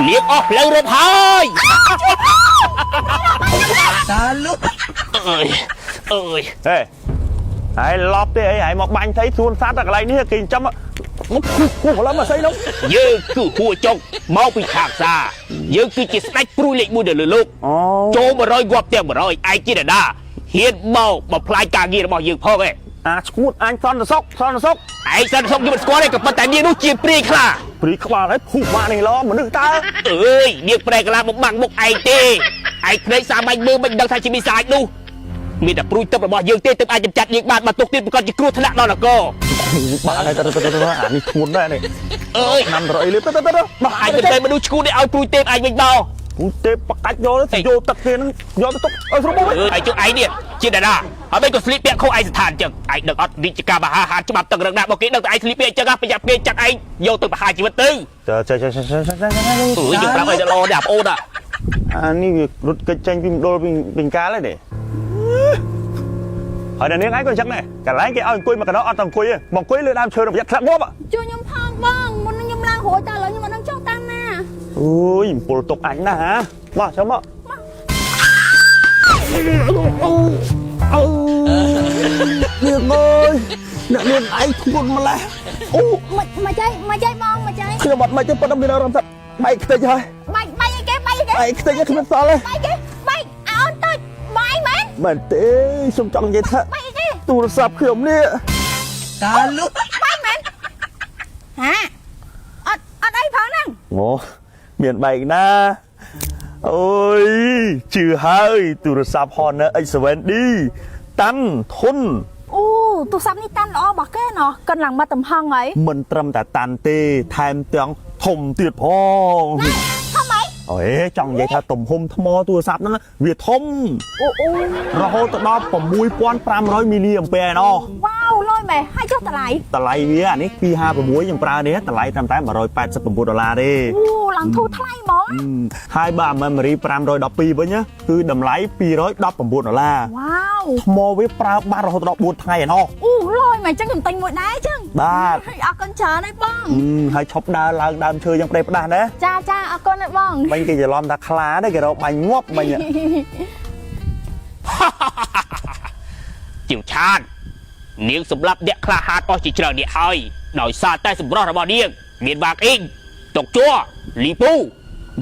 នាងអស់ផ្លូវរត់ហើយ តាលុក អើយអើយ ហេហើយឡប់ទេអីហើយមកបាញ់ថៃសួនសត្វតែកន្លែងនេះគេចិញ្ចឹមមកគូគូកន្លងមកស្អីនោះ យើងគឺហួចុកមកពីខាងសាយើងគឺជាស្ដេចព្រួយលេខ1នៅលើលោក អូ ចូល100ងាប់ទាំង100ឯងជាដដាហ៊ានមកបំផ្លាញការងាររបស់យើងផងឯង អាឈួតអញសន្តិសុខសន្តិសុខ ឯងសិនសុកយើងមិនស្គាល់ទេក៏ប៉ុន្តែនាងនោះជាព្រាយខ្លា ព្រីក្បាលហើយភុះម៉ាក់នេះឡមនុស្សតើ អើយនាងប្រែកលាបំបាំងមុខឯងទេឯងភ្នែកសាមញ្ញមើលមិនដឹងថាជាមីសាចនោះមានតែព្រួយទឹករបស់យើងទេទើបអាចកម្ចាត់នាងបានបើទុកទៀតប្រកាសជាគ្រោះថ្នាក់ដល់នគរ បាក់ហើយទៅទៅទៅអានេះធ្ងន់ដែរនេះ អើយ ឆ្នាំទៅអីលឿនទៅទៅទៅ បោះឯងមិនទៅមនុស្សឈួតនេះឲ្យព្រួយទេពឯងវិញមក ពូទេបកាច់យកទៅយកទឹកគេហ្នឹងយកទៅទុកឲ្យស្រួលមកវិញ អើយឯងជុកឯងនេះជាតារាហើយមិនក៏ស្លៀកពាក់ខោឯងស្ថានអញ្ចឹងឯងដឹងអត់រាជការបហាហាច្បាប់តឹងរឹងណាស់មកគេដឹងតែឯងស្លៀកពាក់អញ្ចឹងប្រយ័ត្នគេចាក់ឯងយកទៅប្រហារជីវិតទៅ ចើចើចើចើចើចើ អើយយើងប្រាប់ឲ្យតែល្អដែរបងអូន អានេះវារត់គេចចេញពីមណ្ឌលពីពីកាលហើយនេះហើយដល់នាងឯងក៏អញ្ចឹងដែរកន្លែងគេឲ្យអង្គុយមកកណ្ដោអត់ទៅអង្គុយទេមកអង្គុយលើដើមឈើប្រយ័ត្នធ្លាក់ងាប់ ជួយខ្ញុំផងបងមុននឹងខ្ញុំឡើងរួចតែឥឡូវខ្ញុំអត់ដឹងចុះតាមណា អូយអំពុលទុកអញណាស់ហ៎មកចូលមកអូនាងអើយអ្នកនាងឯងធ្ងន់ម្លេះអូ មកមកចៃមកចៃបងមកចៃ ខ្ញុំអត់មិនទេប៉ុន្តែមានអារម្មណ៍ថាបែកខ្ទេចហើយ បែកបែកអីគេបែកអីគេ បែកខ្ទេចហើយគ្មានសល់ទេ បែកគេបែកអោនតូចបែកមែន មែនទេខ្ញុំចង់និយាយថា បែកអីគេ ទូរស័ព្ទខ្ញុំនេះ តាលុក បែកមែនហាអត់អត់អីផងហ្នឹង អូមានបែកណាអូយជឿហើយទូរស័ព្ទ Honor X7D តាន់ធន់ អូទូរស័ព្ទនេះតាន់ល្អរបស់គេណោះកិនឡើងមកតំហឹងហើយ មិនត្រឹមតែតាន់ទេថែមទាំងធំទៀតផង ធំអី អូយចង់និយាយថាទំហំថ្មទូរស័ព្ទហ្នឹងវាធំ អូអូ រហូតទៅដល់6500មីលីអាំពែណោះ វ៉ាវលយមែនហើយចុះតម្លៃ តម្លៃវាអានេះ256ខ្ញុំប្រើនេះតម្លៃត្រឹមតែ189ដុល្លារទេ អូឡើងធូរថ្លៃហ្មង អឺហើយបើអា memory 512វិញណាគឺតម្លៃ219ដុល្លារ វ៉ាវ ថ្មវាប្រើបានរហូតដល់4ថ្ងៃឯណោះ អូលយមែនចឹងខ្ញុំទិញមួយដែរចឹង បាទ ហើយអរគុណច្រើនហើយបង អឺហើយឈប់ដើរឡើងដើមឈើយ៉ាងប្រេះផ្ដាស់ណា ចាចាអរគុណហើយបង បាញ់គេច្រឡំថាខ្លាទេគេរកបាញ់ងាប់បាញ់ ជាវឆាននាងសម្លាប់អ្នកក្លាហានអស់ជាច្រើនអ្នកហើយដោយសារតែសម្រស់របស់នាង មានវ៉ាកអ៊ីងតុកជួលីពូ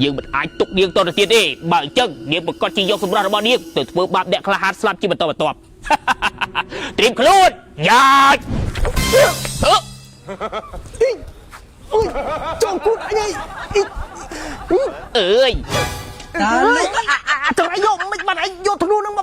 យើងមិនអាចទុកនាងតទៅទៀតទេបើអញ្ចឹងនាងប្រកាសជាយកសម្រស់របស់នាងទៅធ្វើបាបអ្នកក្លាហានស្លាប់ជាបន្តបន្ទាប់ ត្រៀមខ្លួនយ៉ាចអឺ ចូលគូតអញអី អើយ តាលុក អាចង់ឯងយកមិនបានឯងយកធ្នូនឹងម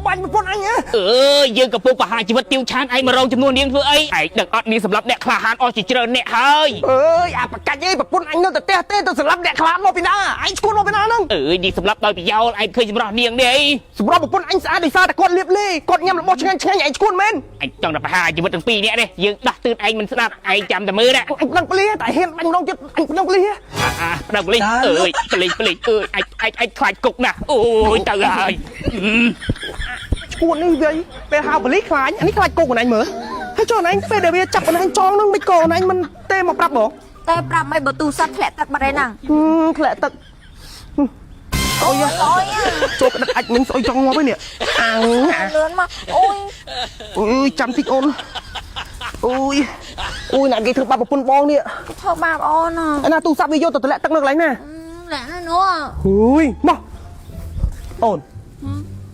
កបាញ់ប្រពន្ធអញហ៎ អើយយើងកំពុងប្រហារជីវិតទាវឆានឯងមករងចំនួននាងធ្វើអីឯងដឹងអត់នាងសម្លាប់អ្នកក្លាហានអស់ជាច្រើនអ្នកហើយ អើយអាប្រកាច់អីប្រពន្ធអញនៅតែផ្ទះទេទៅសម្លាប់អ្នកខ្លាមកពីណាឯងឈួនមកពីណាហ្នឹង អើយនាងសម្លាប់ដោយប្រយោលឯងឃើញសម្រស់នាងនេះអី សម្រាប់ប្រពន្ធអញស្អាតដោយសារតែគាត់លៀបលេគាត់ញ៉ាំរបស់ឆ្ងាញ់ឆ្ងាញ់ឯងឈួនមែន អញចង់តែប្រហារជីវិតទាំងពីរនាក់នេះយើងដោះទឿនឯងមិនស្ដាប់ឯងចាំតែមើលណា អញដឹងប៉លីតែហ៊ានបាញ់ម្ដងទៀតអញដឹងប៉លី អាផ្ដើមប៉លីសអើយប៉លីសប៉លីសអើយអញអញអញខ្លាចគុកណាស់អូយទៅហើយ ឈួននេះវាពេលហៅប៉លីខ្លាញ់អានេះខ្លាចគុកខ្លួនឯងមើលហើយចុះខ្លួនឯងពេលដែលវាចាប់ខ្លួនឯងចងនឹងមិនក៏ខ្លួនឯងមិនទេមកប្រាប់បង តែប្រាប់មិនបើទូរស័ព្ទធ្លាក់ទឹកបាត់ហើយហ្នឹង ធ្លាក់ទឹកអូយ អូយ ចូលក្តិតអាចមិញស្អុយចង់ងាប់ហើយនេះអាង លឿនមកអូយ អើយចាំតិចអូនអូយអូយណាគេធ្វើបាបប្រពន្ធបងនេះ ធ្វើបាបអូន ឯណាទូរស័ព្ទវាយកទៅតម្លាក់ទឹកនៅកន្លែងណា លាក់នៅនោះ ហូយមកអូន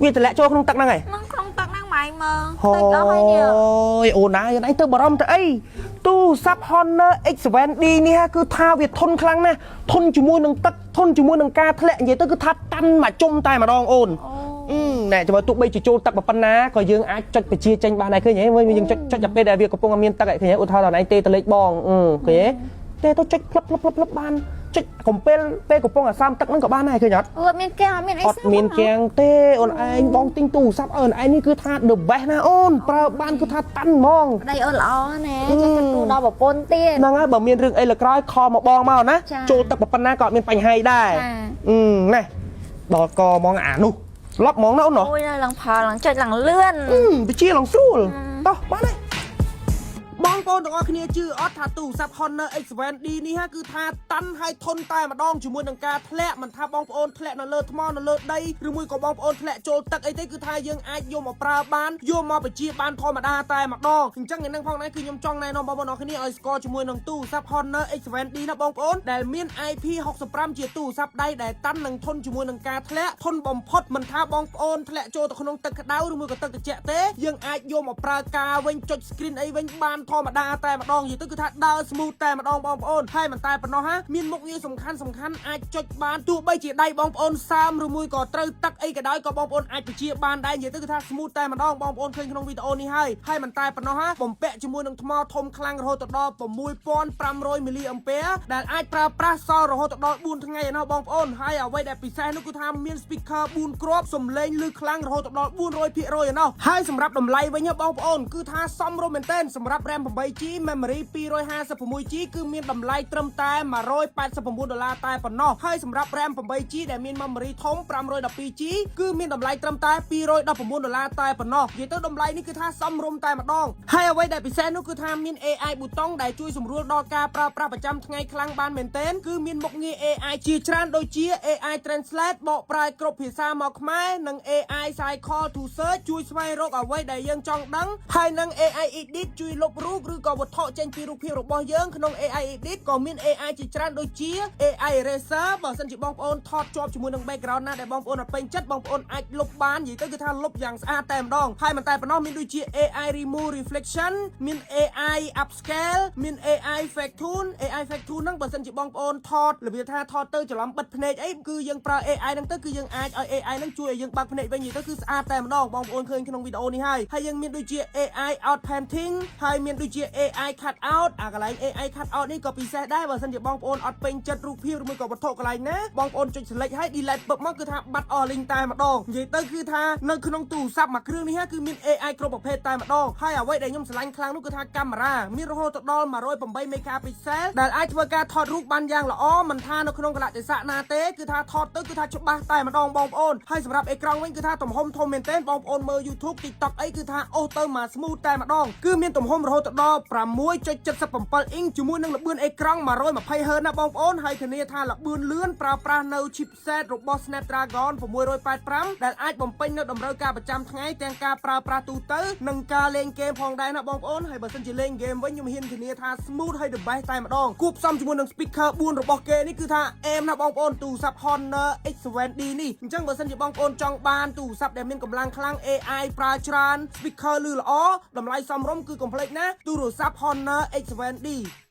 វាតម្លាក់ចូលក្នុងទឹកហ្នឹងឯង ក្នុងក្នុងទឹកហ្នឹងម៉ៃមើល ហូ ទឹកដល់ហើយនេះ យអូនណាយឯងទៅបារម្ភទៅអីទូរស័ព្ទ Honor X7D នេះគឺថាវាធន់ខ្លាំងណាស់ធន់ជាមួយនឹងទឹកធន់ជាមួយនឹងការធ្លាក់និយាយទៅគឺថាតាន់មកជុំតែម្ដងអូនអឺណែចាំទោះបីជាចូលទឹកប៉ុណ្ណាក៏យើងអាចចុចបញ្ជាចេញបានដែរឃើញទេវិញយើងចុចចុចដល់ពេលដែលវាកំពុងតែមានទឹកឯងឃើញទេឧទាហរណ៍ដល់ឯងទេទៅលេខបងអឺឃើញទេទេទៅចុចផ្លឹបផ្លឹបផ្លឹបផ្លឹបបានចុចកំពេលពេលកំពុងអាសាមទឹកហ្នឹងក៏បានដែរឃើញអត់ អត់មានកាំងអត់មានអី អត់មានគាំងទេអូនឯងបងទិញទូរស័ព្ទឲ្យអូនឯងនេះគឺថា the best ណាអូនប្រើបានគឺថាតាន់ហ្មង ប្តីអូនល្អណាចេះគិតគូរដល់ប្រពន្ធទៀត ហ្នឹងហើយបើមានរឿងអីលើក្រោយខលមកបងមកណា ចា ចូលទឹកប៉ុណ្ណាក៏អត់មានបញ្ហាដែរ ចា អឺណែដល់កហ្មងអានោះស្លប់ហ្មងណាអូនណោះ អូយឡើងផលឡើងចុចឡើងលឿន អឺវិជាឡើងស្រួលតោះបានហើយបង ប្អូនទាំងអស់គ្នាជឿអត់ថាទូរស័ព្ទ Honor X7D នេះហាគឺថាតាន់ហើយធន់តែម្ដងជាមួយនឹងការធ្លាក់មិនថាបងប្អូនធ្លាក់នៅលើថ្មនៅលើដីឬមួយក៏បងប្អូនធ្លាក់ចូលទឹកអីទេគឺថាយើងអាចយកមកប្រើបានយកមកបញ្ជាបានធម្មតាតែម្ដងអញ្ចឹងឯនឹងផងដែរគឺខ្ញុំចង់ណែនាំបងប្អូនអរគ្នាឲ្យស្គាល់ជាមួយនឹងទូរស័ព្ទ Honor X7D ណាបងប្អូនដែលមាន IP65 ជាទូរស័ព្ទដៃដែលតាន់និងធន់ជាមួយនឹងការធ្លាក់ធន់បំផុតមិនថាបងប្អូនធ្លាក់ចូលទៅក្នុងទឹកក្តៅឬមួយក៏ទឹកត្រជាក់ទេយើងអាចយកមកប្រើការវិញចុច screen អីវិញបានធម្មតាតែម្ដងនិយាយទៅគឺថាដើរ smooth តែម្ដងបងប្អូនហើយមិនតែប៉ុណ្ណោះហាមានមុខងារសំខាន់សំខាន់អាចចុចបានទោះបីជាដៃបងប្អូនសើមឬមួយក៏ត្រូវទឹកអីក៏ដោយក៏បងប្អូនអាចបញ្ជាបានដែរនិយាយទៅគឺថា smooth តែម្ដងបងប្អូនឃើញក្នុងវីដេអូនេះហើយហើយមិនតែប៉ុណ្ណោះហាបំពាក់ជាមួយនឹងថ្មធំខ្លាំងរហូតដល់6500មីលីអាំពែដែលអាចប្រើប្រាស់សល់រហូតដល់4ថ្ងៃឯណោះបងប្អូនហើយអ្វីដែលពិសេសនោះគឺថាមាន speaker 4គ្រាប់សំឡេងឮខ្លាំងរហូតដល់400%ឯណោះហើយសម្រាប់តម្លៃវិញហ៎បងប្អូនគឺថាសមរម្យមែនទែនសម្រាប់ RAM 8 GB memory 256 GB គឺមានតម្លៃត្រឹមតែ189ដុល្លារតែប៉ុណ្ណោះហើយសម្រាប់ RAM 8 GB ដែលមាន memory ធំ 512 GB គឺមានតម្លៃត្រឹមតែ219ដុល្លារតែប៉ុណ្ណោះនិយាយទៅតម្លៃនេះគឺថាសមរម្យតែម្ដងហើយអ្វីដែលពិសេសនោះគឺថាមាន AI ប៊ូតុងដែលជួយសម្រួលដល់ការប្រើប្រាស់ប្រចាំថ្ងៃខ្លាំងបានមែនទែនគឺមានមុខងារ AI ជាច្រើនដូចជា AI Translate បកប្រែគ្រប់ភាសាមកខ្មែរនិង AI Circle to Search ជួយស្វែងរកអ្វីដែលយើងចង់ដឹងហើយនិង AI Edit ជួយលុបរូបឬក៏វត្ថុចេញពីរូបភាពរបស់យើងក្នុង AI Edit ក៏មាន AI ជាច្រើនដូចជា AI Eraser បើសិនជាបងប្អូនថតជាប់ជាមួយនឹង background ណាដែលបងប្អូនអត់ពេញចិត្តបងប្អូនអាចលុបបាននិយាយទៅគឺថាលុបយ៉ាងស្អាតតែម្ដងហើយមិនតែប៉ុណ្ណោះមានដូចជា AI Remove Reflection មាន AI Upscale មាន AI Facetune AI Facetune ហ្នឹងបើសិនជាបងប្អូនថតរបៀបថាថតទៅច្រឡំបិទភ្នែកអីគឺយើងប្រើ AI ហ្នឹងទៅគឺយើងអាចឲ្យ AI ហ្នឹងជួយឲ្យយើងបើកភ្នែកវិញនិយាយទៅគឺស្អាតតែម្ដងបងប្អូនឃើញក្នុងវីដេអូនេះហើយហើយយើងមានដូចជា AI Out Painting ហើយមានដូចជា AI Cut Out អាកន្លែង AI Cut Out នេះក៏ពិសេសដែរបើសិនជាបងប្អូនអត់ពេញចិត្តរូបភាពឬមួយក៏វត្ថុកន្លែងណាបងប្អូនចុច select ហើយ delete ពឹបមកគឺថាបាត់អស់លីងតែម្ដងនិយាយទៅគឺថានៅក្នុងទូរស័ព្ទមួយគ្រឿងនេះគឺមាន AI គ្រប់ប្រភេទតែម្ដងហើយអ្វីដែលខ្ញុំស្រឡាញ់ខ្លាំងនោះគឺថាកាមេរ៉ាមានរហូតដល់108 megapixel ដែលអាចធ្វើការថតរូបបានយ៉ាងល្អមិនថានៅក្នុងកលៈទេសៈណាទេគឺថាថតទៅគឺថាច្បាស់តែម្ដងបងប្អូនហើយសម្រាប់អេក្រង់វិញគឺថាទំហំធំមែនទែនបងប្អូនមើល YouTube TikTok អីគឺថាអូសទៅមក smooth តែម្ដងគឺមានទំហំរហូតដល់6.77អ៊ីងជាមួយនឹងល្បឿនអេក្រង់ 120 Hz ណាបងប្អូនហើយធានាថាល្បឿនលឿនប្រើប្រាស់នៅ chipset របស់ Snapdragon 685ដែលអាចបំពេញនៅតម្រូវការប្រចាំថ្ងៃទាំងការប្រើប្រាស់ទូទៅនិងការលេងហ្គេមផងដែរណាបងប្អូនហើយបើសិនជាលេងហ្គេមវិញខ្ញុំហ៊ានធានាថា smooth ហើយ the best តែម្ដងគួបផ្សំជាមួយនឹង speaker 4របស់គេនេះគឺថាអេមណាបងប្អូនទូរស័ព្ទ Honor X7D នេះអញ្ចឹងបើសិនជាបងប្អូនចង់បានទូរស័ព្ទដែលមានកម្លាំងខ្លាំង AI ប្រើច្រើន speaker លឺល្អតម្លៃសមរម្យគឺកុំភ្លេចណាទូរស័ព្ទ Honor X7D។